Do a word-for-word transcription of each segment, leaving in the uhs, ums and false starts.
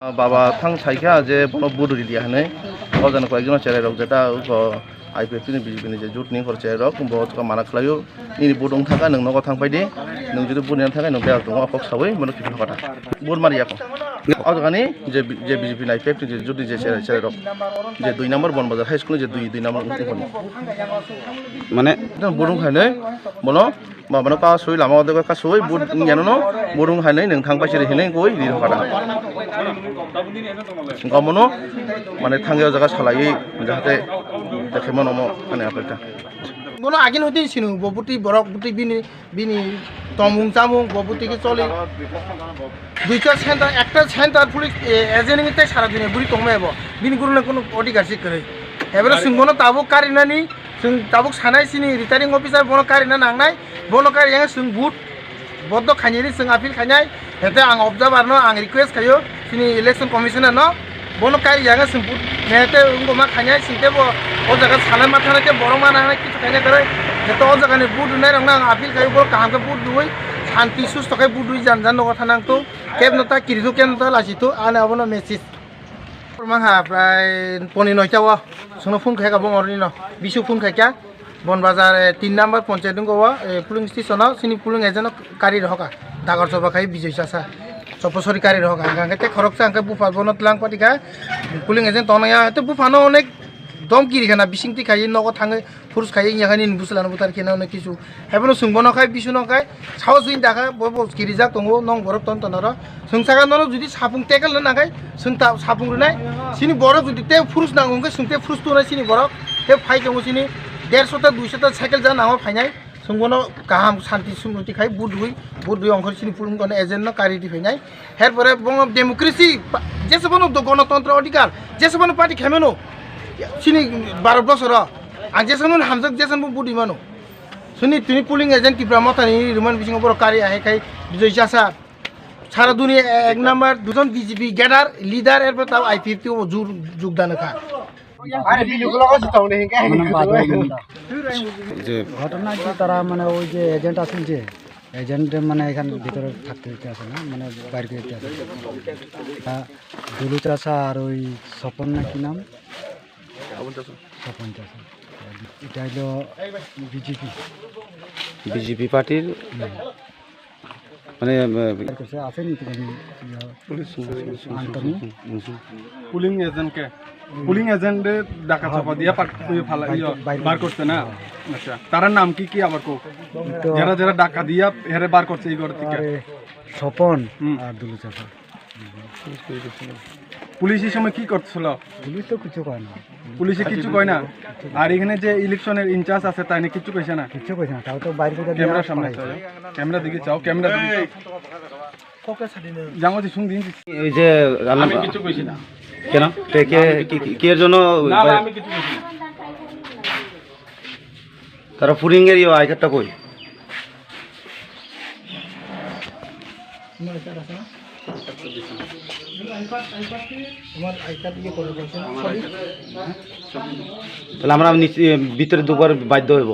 Baba thang saikha je bono vote ridi hinwi. O jani koyekjon cherai rok jeta ko I P F T ni B J P ni je jut ni hor cherai rok bo thwka mana khlaio. Nini vote wng thangkha nwng nogo thang paidi. Nwng jodi vote rina thangkha nwng tei tongo kok sawi bono kiphil hokata. Vote mari yakho. O jagani je B J P ni I P F T ni je jut ni je cherai cherai rok. Je dui number Bonbazar High School ni je dui, dui number wng thangkha. Mane vote wng khainwi bono Ba bono ka sui lama o dego ka sui but yano no burung hai nai nung thang pai siri hinui goi ri hokara. Gomono mane thangya jaga salai jahate dekhe mano mo mane apelta. Bono agin hoti sinu bo buti borok buti bini bini tomung chamung bo buti ke choli. Duita center ekta center police agent ni tei sara dini buri tongma ebo bini guruna kono odhikar si kwrwi. Ebro sungbono tabuk karinani Chwng tabuk sanai chini returning officer bono karina nangnai, bono kari yang chwng vote bodo khainani chwng appeal khainai, hete ang observer no ang request khaio chini election commissioner no bono kari yang chwng vote hete wngbo ma khainai chwng tebo o jaga sanai ma thanai tei borok ma nangnai kichu khainai kwrwi, hete o jaga ni vote rwnai rok no ang appeal khaio borok kaham khe vote rwui shanti susto khe vote rwui jan jan nogo thanang to kebno ta kiritu kebno ta lachito ani abono message. Mangha prai poni noita o chwngno phone khaika bong oroni no bisu phone khaika Bonbazar, eh, tin number ponchayat wngko o, eh, polling station o chini polling agent o kari rohoka dagar choba khai Bijoy Chasa choposori kari rohoka hwnkha hwnkhe tei khoroksa hwnkhe bupha bono tlang patikha polling agent tongnai ya tei buphano onek dom kiri khana bising twi khai nogo thangwi Phurus khai wngya khe nini bwsla no buthar khe nang kisu. Haiphano chwng bono khai bisu no khai sao chwng da kha bo bo kirijak tongo nong borok ton ton aro. Chwng saka nono jodi sapung tackle rwna khai chwng ta sapung rwnai. Chini borok jodi te phurus nang wngkhe chwng te phurus tunai chini borok. Te phai tongo chini derso ta duiso ta cycle ja nango phainai. Chwng bono kaham santi sumruti khai budui budui ongkhor chini pulung kono agent no kari di phainai. Herpore bono democracy pa-, jesa bono do gonotontro odhikar jesa bono party khaimano chini Bharat bosoro. Ang jesa bono hamjak jesa bono budui mano. Sini tini polling agent Tipra Motha ni rwmani bisingo borok kari ahai khai Bijoy Chasa. Sara duni ek number dujon B J P gadar leader erpore tao I P F T o jur jugdan kha. Are bini ulo ko sitong ne hinke. মানে বাধা অইল না। যে ঘটনা কি তারা মানে ওই যে এজেন্ট আছেন যে এজেন্ট মানে এখানে ভিতরে থাকতে দিতে আসে না, মানে বাইরে দিতে আসে না। তা দুলু চাচা আর ওই স্বপন না কি নাম? স্বপন চাচা। স্বপন চাচা। এটা হলো বিজেপি। বিজেপি পার্টির মানে, আহ, বের করছে, আছে নি তুমি? ইয়া, পুলিশ, পুলিশ, পুলিশ, আনতো নি? পুলিশ। পুলিং এজেন্ট কে? পুলিং এজেন্ট ডাকা চাপা দিয়া পাক-, ইয়ে ফালা, বাইর ইয়ে, কর-, বাইর বার করছে। করছে না? হ্যাঁ। আচ্ছা, তার নাম কি কি আবার কো? তো যারা যারা ডাকা দিয়া হেরে বার করছে এই ঘর থেকে? আরে, স্বপন হুম। আর দুলু চাচা। পুলিশ এই সময় কি করছিল? পুলিশ তো কিছু কয় না। পুলিশে কিছু কয় না? আর এখানে যে ইলেকশনের ইনচার্জ আছে, তাই না কিছু কইছে না? কিছু কইছে না, তাও তো বাইরে কোথাও দিয়ে ক্যামেরার সামনে পাঠাইছে। চাও, ক্যামেরা দিকে চাও, ক্যামেরা দিকে চাও। জামাতি শুন দিন। ওই যে রান্না আমি কিছু কইছি না। কেন? কে, কে, কি, কি, কি এর জন্য? না, না, আমি কিছু কইছি না। তারা পুলিং এর ইয়ে আই কার্ডটা কই? তাহলে আমরা নিচে, ভিতরে ঢুকবার বাধ্য হইব।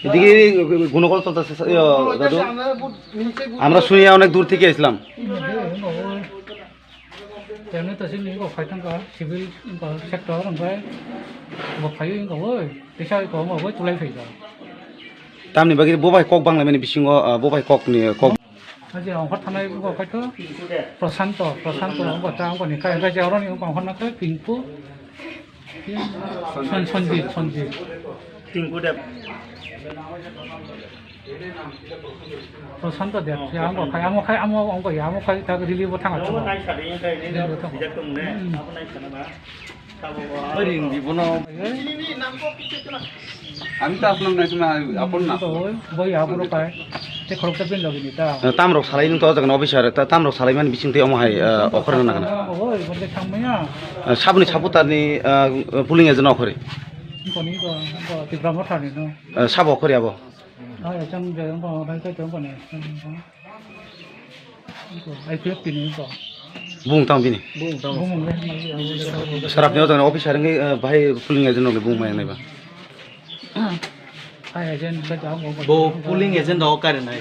এদিকে গণকল চলতেছে, ইয়ে, দাদু। আমরা শুনিয়া অনেক দূর থেকে আসলাম। Tei hwnwi tongsi ni wngkha phai thangkha civil wngkha sector hwnkhai bo phaiwi wngkha oi tisa wngkha omo bai tulai phaikha. Tamni bagwi bo bai kok banglaimani bisingo, ah, bo bai kokni kok. Haji ongkhor thanai wngkha khaitho Prashanto, Prashanto wngkha ta wngkha ni kai kai je oroni wngkha ongkhor nakhai Pinku, Son-, Sonjit, Sonjit. Tinku de. Prashanto de, ya, amo khai, amo khai, amo, amo khai, amo khai, ta rili bo thang achu. Amo nai sa de, nai de, rili bo thang. Bijak tong ne, hmm. Amo nai sa na ba. Ring di bono. Eh? Ami ta apnam nai sima, apon na. To, boi, ya, boro khai. Te khorok ta pin logi ni ta. Eh, tamrok salai nung to jagan officer, ta-, tamrok salai man bising te omo hai, eh, okhor na kana. Oi, borde thang maya. Eh, sabni saputarni, eh, polling agent okhore. Koni ko, ko Tipra Motha ni no. Eh, sabo okhore abo. Ah, ya, chang, ya, chang, ko, bai, chang, ko, ne. I P F T ni ko. Bung tang bini. Bung tang. Bung, bung, bung. Sarap ni o jagan officer ngi, eh, bahai polling agent ngi bung mai nai ba. Hai, agent, ba, jang, ko, ko. Bo polling agent o kare nai.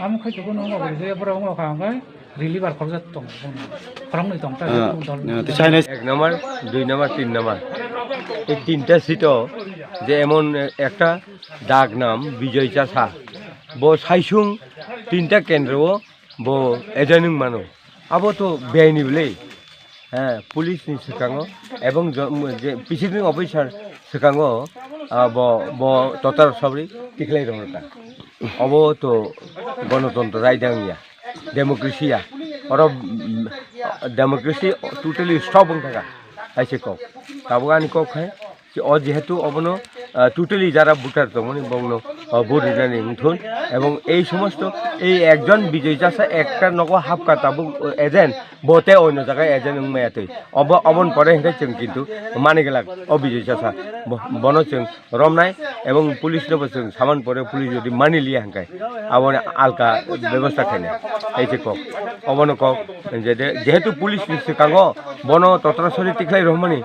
Ang khaito ko nang ba je bora wngkha hwnkhai. Rili bar khorokjak tong, khoroknwi tong, ta Ah, dol. Ah, tei China. Ek number, dui number, tin number. Ei tinta seat o je emon ekta dak nam Bijoy Chasa. Bo saisung tinta kendro o bo agent wng mano. Abo to biyai ni bwle. He, police ni swkango ebong jo-, je presiding officer swkango, ah, bo, bo total sabri tikhlai rwkha. Obo to gonotontro raidang ya. Democracy ya. Oro, mm, democracy totally stop wng thaka. Hai se kok. Tabuk ani kok hai, je o jehetu obono, ah, totally jara voter tongmani bongno, ah, vote rinani wngthun. Ebong ei somosto ei ekjon Bijoy Chasa ekta nogo hapka tabuk, ah, agent bote oino jaga agent wngmaya twi. Obo, oboni pore hwnkhe chwng kintu mani glak o Bijoy Chasa bo-, bono chwng romnai ebong police no bo chwng saman pore police jodi mani liya hwnkhe aboni alka bebosta khainai. Ei se kok, obono kok je de-, jehetu police ni swkango bono totra sori tikhlai rohmani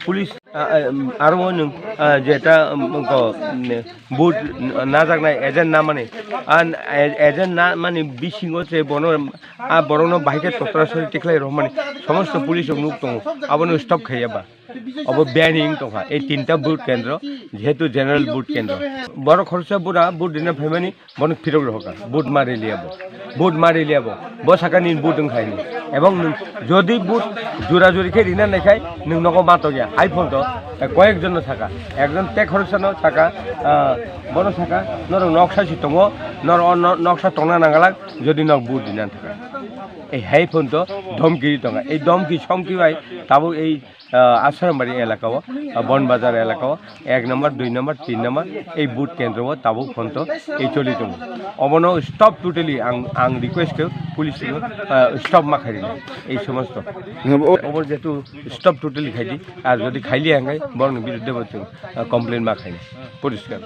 police, ah, ah, aro nwng, ah, jeta, um, ko, um, vote najaknai agent namani, an agent namani bisingo se bono, ah, borokno bahai khe totra sori tikhlai rohmani somosto police rok nuk tongo, abono stop khaiya ba. Obo biyani wng tongkha, ei tinta vote kendro, jehetu general vote kendro. Borok khoroksa bura vote rina phaimani, bono phirok rohorkha, vote ma riliya bo, vote ma riliya bo, bo saka nini vote wngkha hini. Ebong nwng jodi vote jura juri khe rina naikhai, nwng nogo ma tongya, hai phone to, eh, koyek jon no saka, ekjon tei khoroksa no saka, ah, bono saka, norok noksa si tongo, norok o no-, noksa tongna nangalak, jodi nok vote rina thaka. Ei hai phone to dhomki ri tonga, ei dhomki somki bai tabuk ei ah, Asarambari elaka o, ah, Bon Bazar elaka o, ek number, dui number, tin number, ei vote kendro o tabuk phonto ei choli tongo. Obono stop totally ang, ang request khe police no, ah, stop ma khaidi ei somosto. Obo jetu stop totally khaidi, ar jodi khaili hwnkhai borokni biruddhe bo chwng, ah, complain ma khaini. Poriskar.